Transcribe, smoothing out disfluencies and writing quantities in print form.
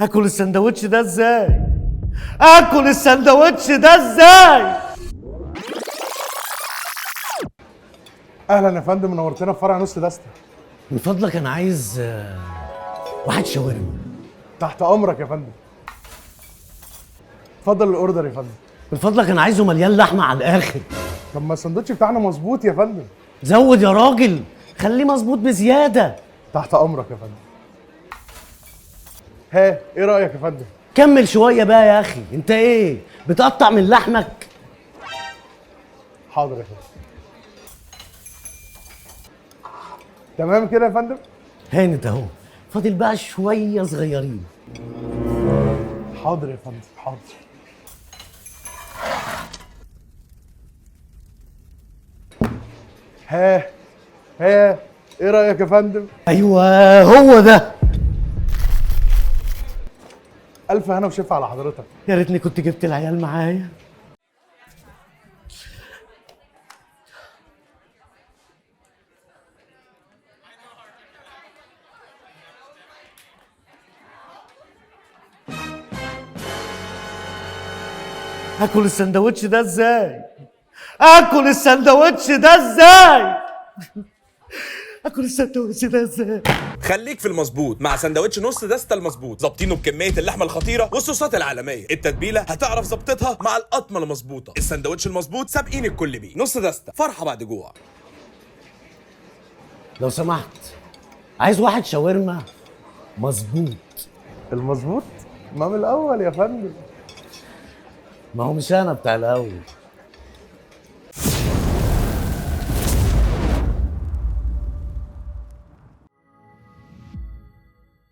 اكل السندوتش ده ازاي؟ اكل السندوتش ده ازاي؟ اهلا يا فندم، نورتنا في فرع نص دستة. من فضلك انا عايز واحد شاورما. تحت امرك يا فندم. اتفضل ال order يا فندم. من فضلك انا عايزه مليان لحمه على الاخر. طب ما السندوتش بتاعنا مظبوط يا فندم. زود يا راجل، خليه مظبوط بزيادة. تحت امرك يا فندم. ها ايه رايك يا فندم؟ كمل شوية بقى يا اخي، انت ايه بتقطع من لحمك؟ حاضر يا فندم. تمام كده يا فندم؟ هانت اهو، فاضل بقى شوية صغيرين. حاضر يا فندم، حاضر. ها ها ايه رايك يا فندم؟ ايوه هو ده. الف هنا وشفا على حضرتك. يا ريتني كنت جبت العيال معايا. اكل السندوتش ده ازاي؟ اكل السندوتش ده ازاي؟ اكل السندوتش ده ازاي؟ خليك في المظبوط مع سندوتش نص دستة المظبوط، ظابطينه بكمية اللحمة الخطيرة والصوصات العالمية، التتبيلة هتعرف ظبطتها مع القطمة المظبوطة، السندوتش المظبوط سابقين الكل بيه. نص دستة، فرحة بعد جوع. لو سمحت عايز واحد شاورما مظبوط. المظبوط؟ ما من الاول يا فندم. ما هو مش انا بتاع الاول.